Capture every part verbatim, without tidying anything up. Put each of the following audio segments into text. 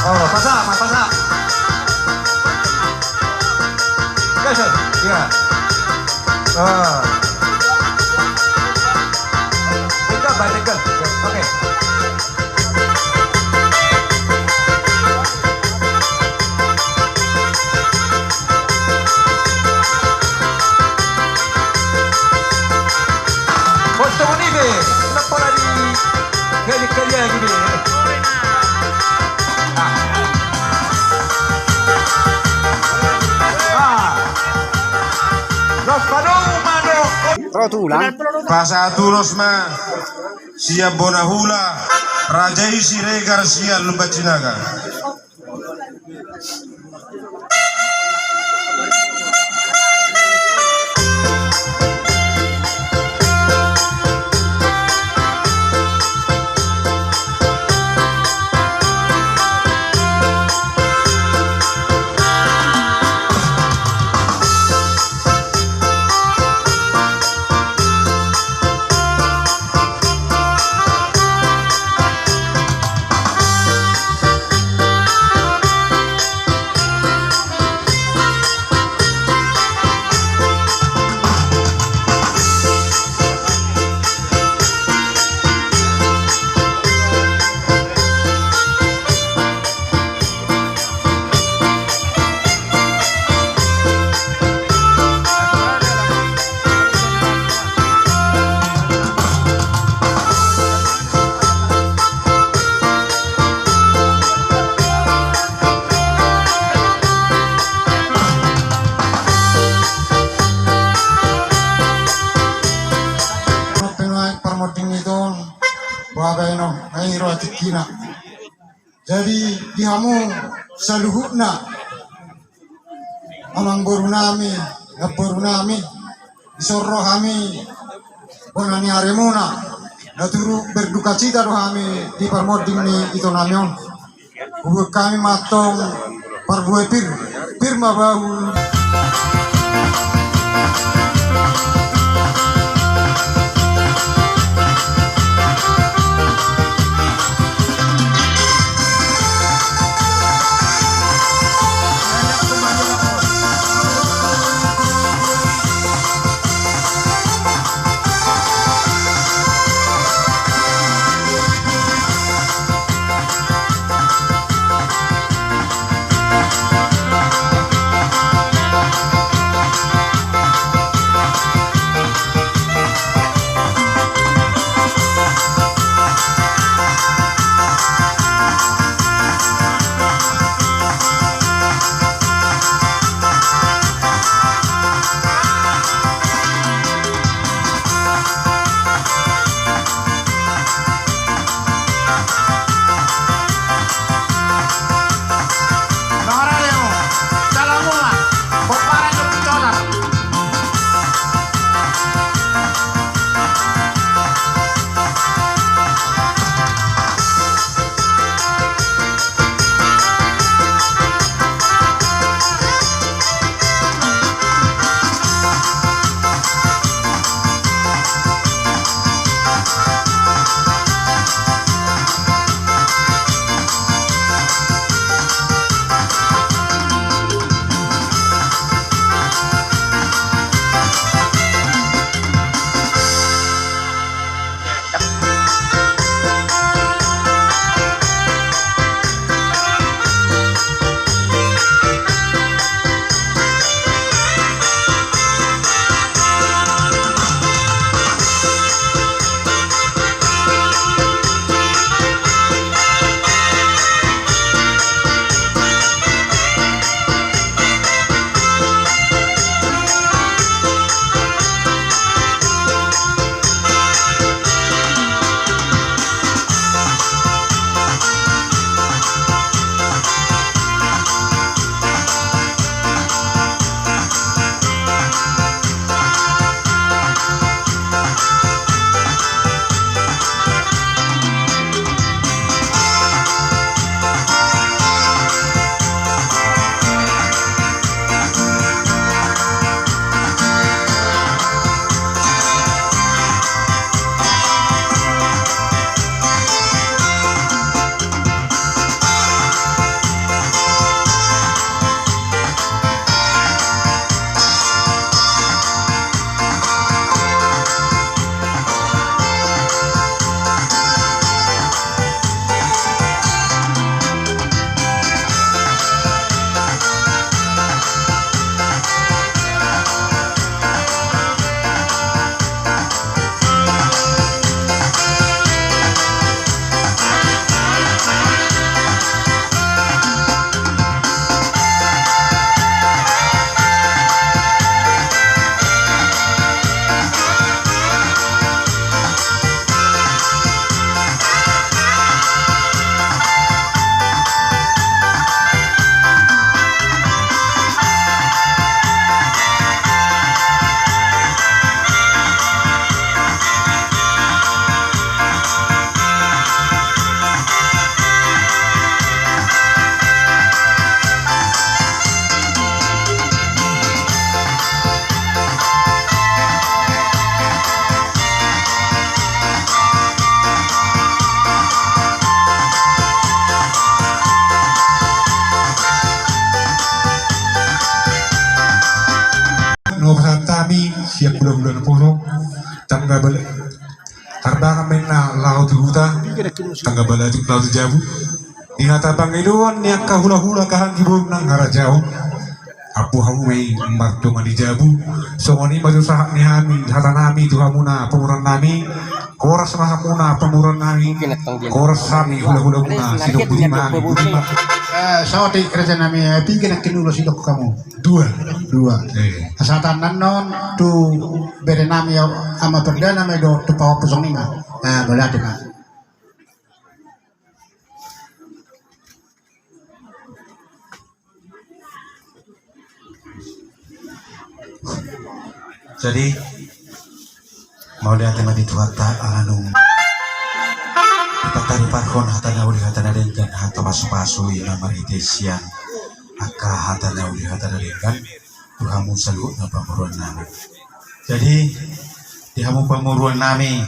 Oh, pasa, pasa. Kasih, ya. Ah. Tegak, Pak, tegak. Ya, oke. Foto ini be, kenapa lagi? Jadi kerja gitu ya. Ah. Ah. Los padong mano. Pasahat ulos ma sian Bonahula, Raja i Siregar sian Lumban Sinaga. Parmonding ni ito on, boha baenon, ai ro atik hina. Jadi di hamu saluhutna, amangboru nami, namboru nami, dison ro hami bona ni aremuna, na turut berdukacita do hami di parmonding ni ito nami on. Hubuat hami ma antong parbue pir, pir ma bahu. Hulahula na poso, tangga bale, tarbangan ma inna laho tu huta, tangga bale atik laho tu jabu. Di hata pangidoan ni angka hulahula kahanggi boru nang harajaon. Ampu hamu ma i martonga di jabu. Songon i ma jo sahat ni hami, hata nami tu hamuna pamoruan nami. Horas ma hamuna pamoruan nami. Horas hami hulahula muna, sidok boti ma hami, boti ma. Eh, saotik raja nami, eh, piga nangkin ulos didok hamu? Dua. Dua. Eh. Asa tangan non tu bere nami, ama perdana ma i do tu pahompu songon i ma. Eh, berarti ma. Jadi, mauliate ma di Tuhanta ala nunga dipataripakhon hata na uli, hata na denggan, hata pasupasu i na marhite sian angka hata na uli, hata na denggan tu hamu saluhutna pamoruan nami. Jadi, di hamu pamoruan nami,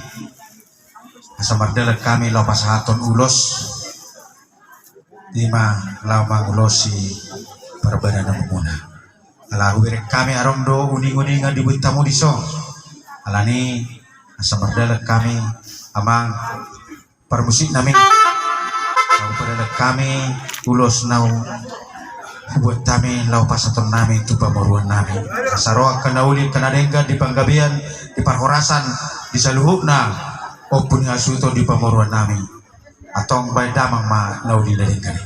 asa mardalan hami laho pasahathon ulos, i ma laho mangulosi parbadanan muna. Ala hubereng hami adong do uninguningan dibuat hamu dison. Alani asa mardalan hami, amang parmusik nami, laho padalan hami ulos na hubuat hami laho pasahaton nami tu pamoruan nami. Asa ro angka na uli, angka na denggan di panggabean, di parhorasan, di saluhutna ompu ni hasuhuton di pamoruan nami. Antong baen damang ma na uli na denggan i.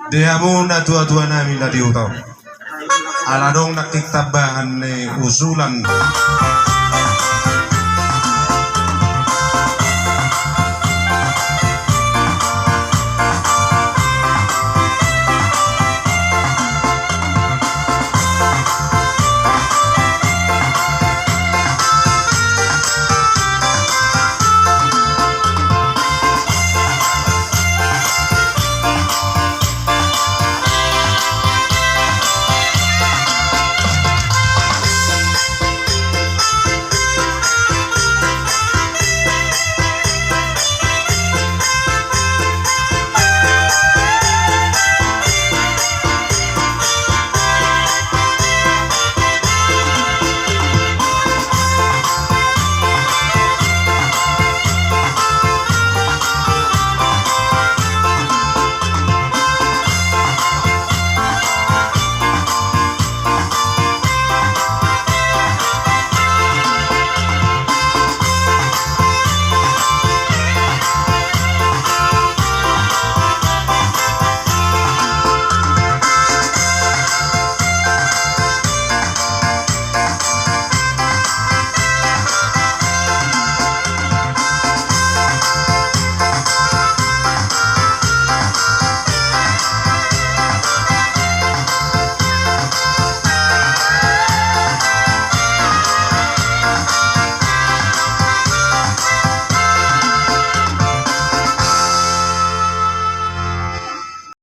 Di hamu natuatua nami na di huta on, ala adong nangkin tambahan ni usulan.